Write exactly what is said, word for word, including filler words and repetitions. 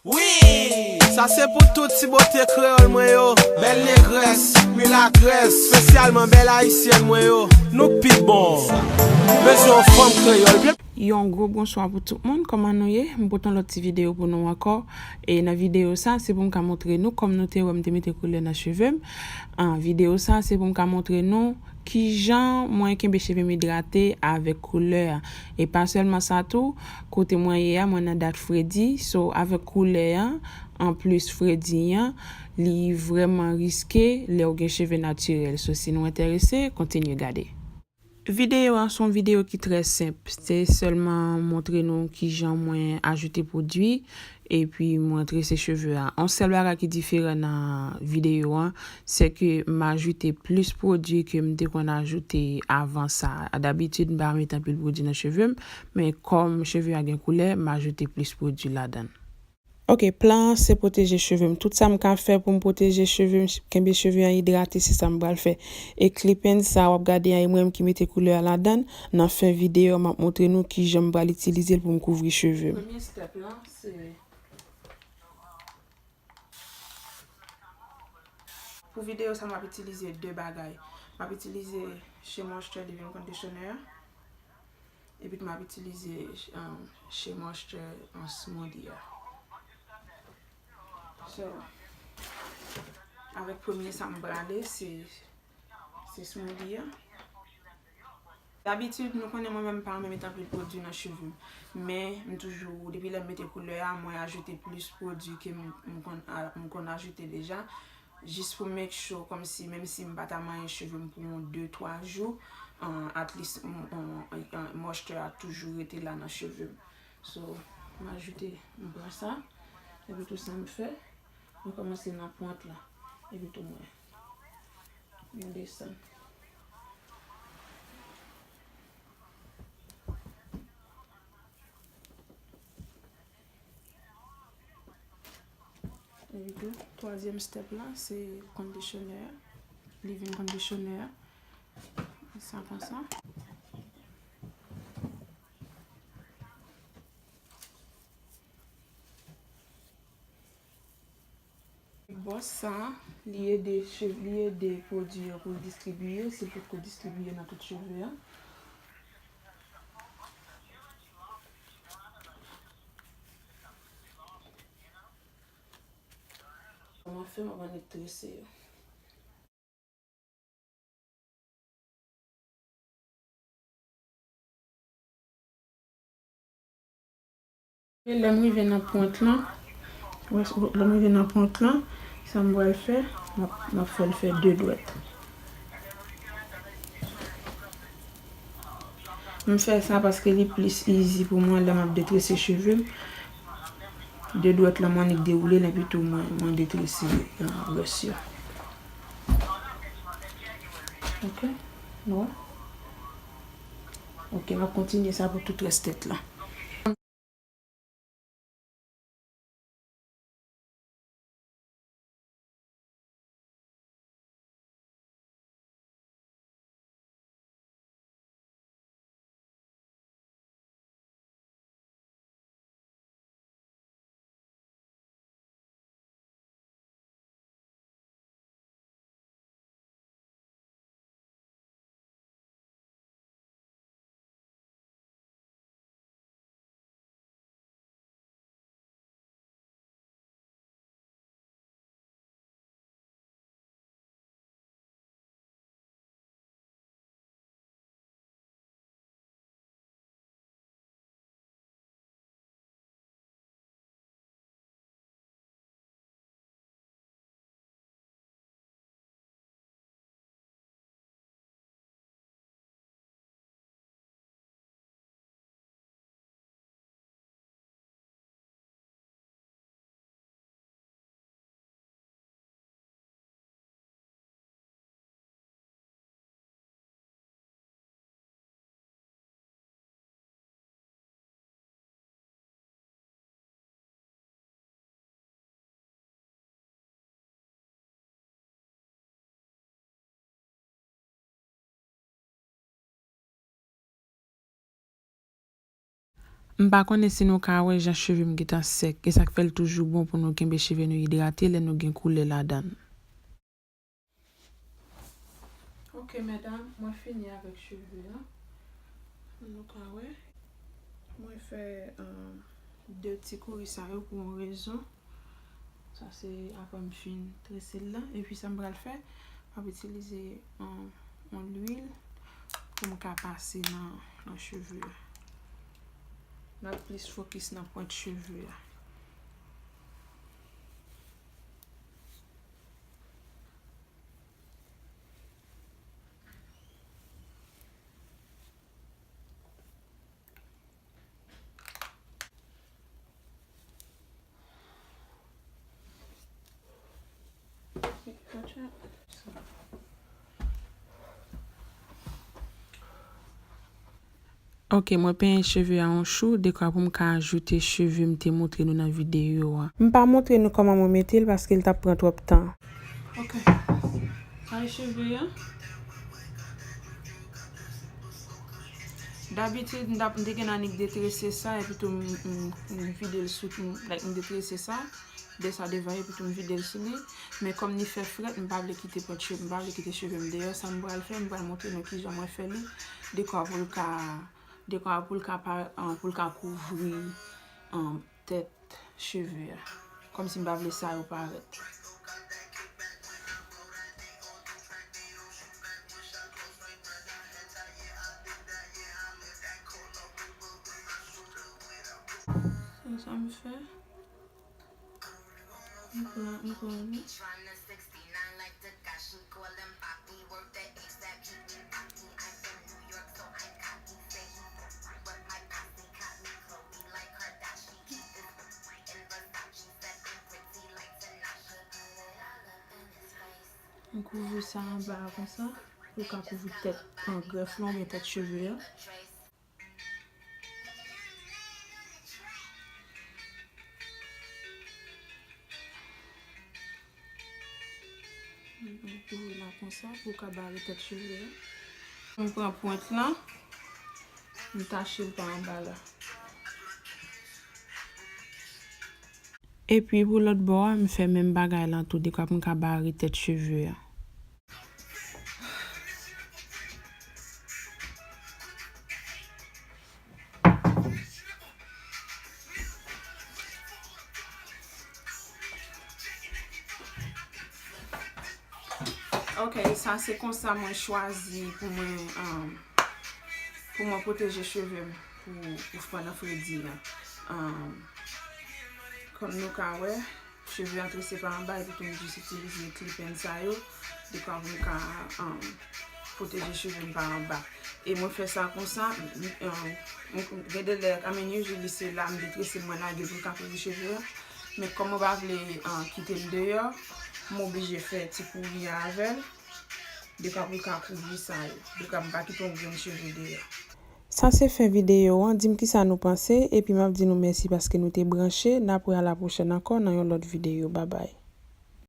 Wi! Sa se pou tout ti bote kreyòl mwen yo, bèl negrès, milatrès, espesyalman bèl ayisyèn mwen yo. Nou pi bon. Bezwen yon fanm kreyòl byen. Yon gwo bonswa pou tout moun, kòman nou ye? M pote yon lòt ti videyo pou nou ankò. E nan videyo sa, se pou m ka montre nou, kòm nou te wè m te mete koulè nan cheve m. An videyo sa, se pou m ka montre nou kijan mwen kenbe cheve m idrate avèk koulè a. E pa sèlman sa tou, kote mwen ye a, mwen nan dat fredi. So, avèk koulè a, anplis fredi an, li vrèman riske lè w gen cheve natirèl. So, si nou enterese, kontinye gade. Videyo an se yon videyo ki trè senp. Se sèlman montre nou kijan mwen ajoute pwodui epi mwen trese cheve a. Yon sèl bagay ki diferan nan videyo an, se ke m ajoute plis pwodui ke m te konn ajoute avan sa. Dabitid, m pa mete anpil pwodui nan cheve m, men kòm cheve a gen koulè, m ajoute plis pwodui ladan l. Ok, plan an se pwoteje cheve m. Tout sa m ka fè pou m pwoteje cheve m, kenbe cheve an idrate, se sa m pral fè. E clip-in sa w ap gade an, e mwen menm ki mete koulè a ladan l. Nan fen videyo a, m ap montre nou kijan m pral itilize l pou m kouvri cheve m. Premye step lan, se pou videyo sa, m ap itilize de bagay. M ap itilize Shea Moisture Leave-In Conditioner. Epi tou m ap itilize, um, Shea Moisture, um, Smoothie a. So, avèk premye sa m prale, se, se smoothie a. Dabitid, nou konnen mwen menm m pa renmen mete anpil pwodui nan cheve m. Men, m toujou, depi lè m mete koulè a, mwen ajoute plis pwodui ke m, m konn a-, m konn ajoute deja. Jis pou make sure, kòmsi, menm si m pa ta manyen cheve m pou yon de, twa jou, an, at least, m, m, an, an, moisture a toujou rete la nan cheve m. So, m ajoute, m pran sa, epi tou sa m fè, mwen kòmanse nan pwent la, epi tou mwen, mwen desann. Epi tou, twazyèm step la, se conditioner, leave-in conditioner. Sa konsa. Bwòs sa, li ede che-, li ede pwodui an pou l distribiye, si l potko distribiye nan tout cheve a. Sa m ap fè, m ap annik trese yo. E lè m rive nan pwent lan, lè m rive nan pwent lan, sa m pral fè, m ap, m ap fè l fè de dwèt. M fè sa paske li plis easy pou mwen lè m ap detrese cheve m. De dwèt lan, mwen annik dewoule l, epi tou mwen, mwen detrese, euh, rès yo. Ok, nou wè? Ok, m ap kontinye sa pou tout rès tèt lan. M pa konnen si nou ka wè jan cheve m gentan sèk, e sa k fè l toujou bon pou nou kenbe cheve nou idrate lè nou gen koulè ladan l. Ok, medam, mwen fini avèk cheve a. Nou ka wè. Mwen fè, um, de ti kouri sa yo pou yon rezon. Sa se apre m fin trese l la. Epi sa m pral fè, m ap itilize yon, yon lwil pou m ka pase nan, nan cheve a. M ap plis fokis nan pwent cheve a. Ok, mwen penyen cheve a yon chou, dekwa pou m ka ajoute cheve m te montre nou nan videyo a. M pa montre nou kòman mwen mete l paske l t ap pran twòp tan. Ok. Sa e cheve a. Dabitid, m t ap, m te gen annik detrese sa, epi tou m, m, m vide l sou, m, like, m detrese sa, de sa devan, epi tou m vide l sou li. Men kòm li fè frèt, m pa vle kite pwent cheve, m pa vle kite cheve m deyò. Sa m pral fè, m pral montre nou kijan mwen fè li, dekwa pou l ka, dekwa pou l ka pa, an, pou l ka kouvri, an, tèt cheve a. Kòmsi m pa vle sa yo parèt. Se sa m fè. M pran, m pran li. M kouvri sa anba a konsa, pou l ka kouvri tèt, an, grèf lan oubyen tèt cheve a. M kouvri la konsa pou l ka bare tèt cheve a. M pran pwent lan, m tache l pa anba la. Epi pou lòt bò a, m fè menm bagay lan tou, dekwa pou m ka bare tèt cheve a. Ok, sa se konsa mwen chwazi pou mwen, um, pou mwen pwoteje cheve m pou, pou pandan fredi a. Um, kòm nou ka wè, cheve an trese pa anba, epi tou m jis itilize clip-in sa yo, dekwa pou m ka, um, pwoteje cheve m pa anba. E mwen fè sa konsa, m, m, um, m, gen de lè, I mean, usually se la m detrese l, mwen lage l pou l ka kouvri cheve a. Men kòm mwen pa vle, um, kite l deyò, m oblije fè ti kouri a avè l. Dekwa pou l ka kouvri sa yo. Dekwa m pa kite yon grenn cheve deyò. Sa se fen videyo an. Di m kisa nou panse, epi m ap di nou mèsi paske nou te branche. N ap wè a la pwochèn ankò nan yon lòt videyo. Babay.